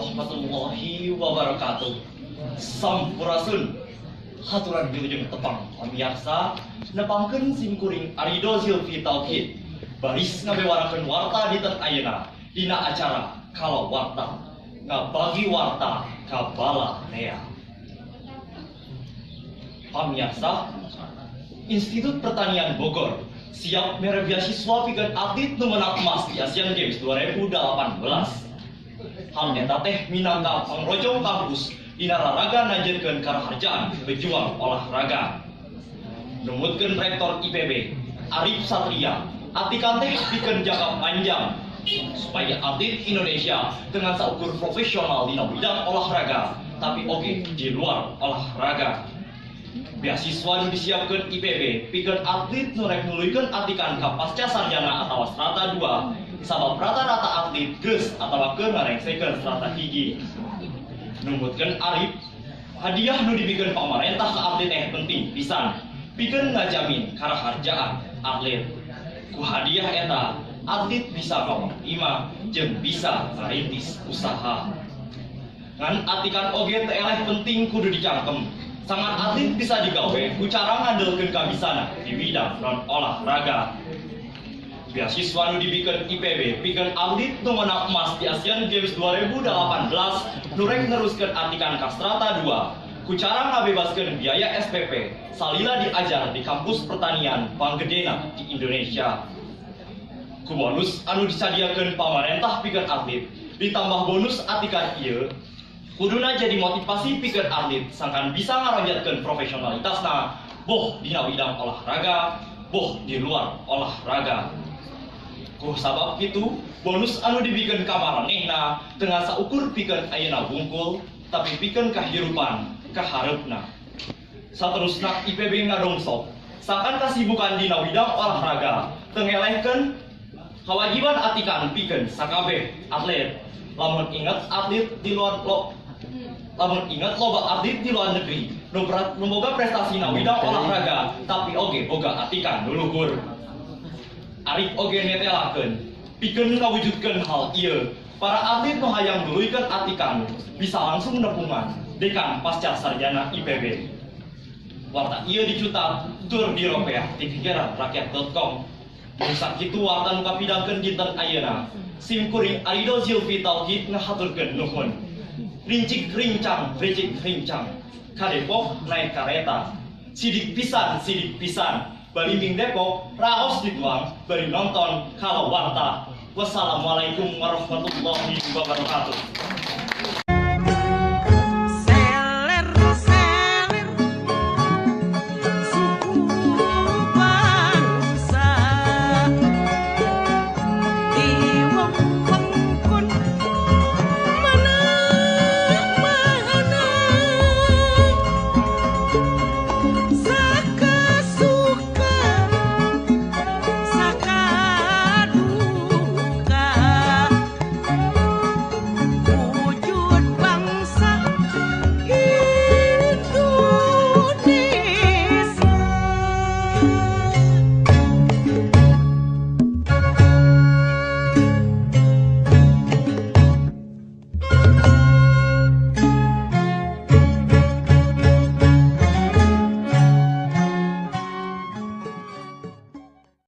Warahmatullahi wabarakatuh. Sampurasun. Haturan wilujeng tepang pamiarsa, nepangkeun simkuring Arido Zilfi Tauhid baris ngabewarakeun warta dinten ayeuna dina acara Kalau Warta, ngabagi warta ka balarea. Pamiarsa, Institut Pertanian Bogor siap mere beasiswa pikeun atlet nu menang emas di Asian Games 2018. Hal eta teh minangka pangrojong kampus dina raraga nanjeunkeun karaharjaan pejuang olahraga. Numutkeun Rektor IPB, Arif Satria, atikan teh pikeun jangka panjang supaya atlet Indonesia dengan saukur profesional dina bidang olahraga, tapi oge di luar olahraga. Beasiswa nu disiapkeun IPB pikeun atlet nu rek nuluykeun atikan ka pasca sarjana atawa strata 2, sabab rata-rata atlet geus atawa keur ngarengsekeun strata 1. Numutkeun Arif, hadiah nu dibikeun pamarentah ka atlet teh penting pisan pikeun ngajamin karaharjaan atlet. Ku hadiah eta, atlet bisa ngawak imah jeung bisa ngarintis usaha. Ngan atikan oge teu eleh penting kudu dicangkem. Sangkan atlet bisa digawe ku cara ngandelkeun kabisana di bidang non olahraga. Beasiswa nu dibikeun IPB pikeun atlet nu menang emas di Asian Games 2018 nu rek neruskeun atikan ka strata 2 ku cara ngabebaskeun biaya SPP salila diajar di kampus pertanian panggedena di Indonesia. Ku bonus anu disadiakeun pamarentah pikeun atlet ditambah bonus atikan ieu, kuduna jadi motivasi pikeun atlet sangkan bisa ngaronjatkeun profesionalitasna, boh dina bidang olahraga, boh di luar olahraga. Ku sabab kitu, bonus anu dibikeun ka maranehna teu ngan saukur pikeun ayeuna wungkul, tapi pikeun kahirupan kahareupna. Saterusna, IPB ngadongsok sangkan kasibukan dina bidang olahraga teu ngelehkeun kewajiban atikan pikeun sakabeh atlet. Lamun inget loba atlet di luar negeri nu boga prestasi na bidang olahraga, tapi oge boga atikan nu luhur. Arif oge netelakeun pikeun ngawujudkeun hal ieu, para atlet nu hayang nuluykeun atikan bisa langsung nepungan dekan pasca sarjana IPB. Warta ieu dicutak tur diropeah di pikiranrakyat.com. Sakitu warta nu kapidangkeun dinten ayeuna. Sim kuring Arido Zilfi Tauhid ngahaturkeun nuhun. Rincik rincang, ricik rincang. Ka Depok naik kareta. Sidik pisan, sidik pisan. Balimbing Depok, raos dituang, bari nonton Kalau Warta. Wassalamualaikum warahmatullahi wabarakatuh.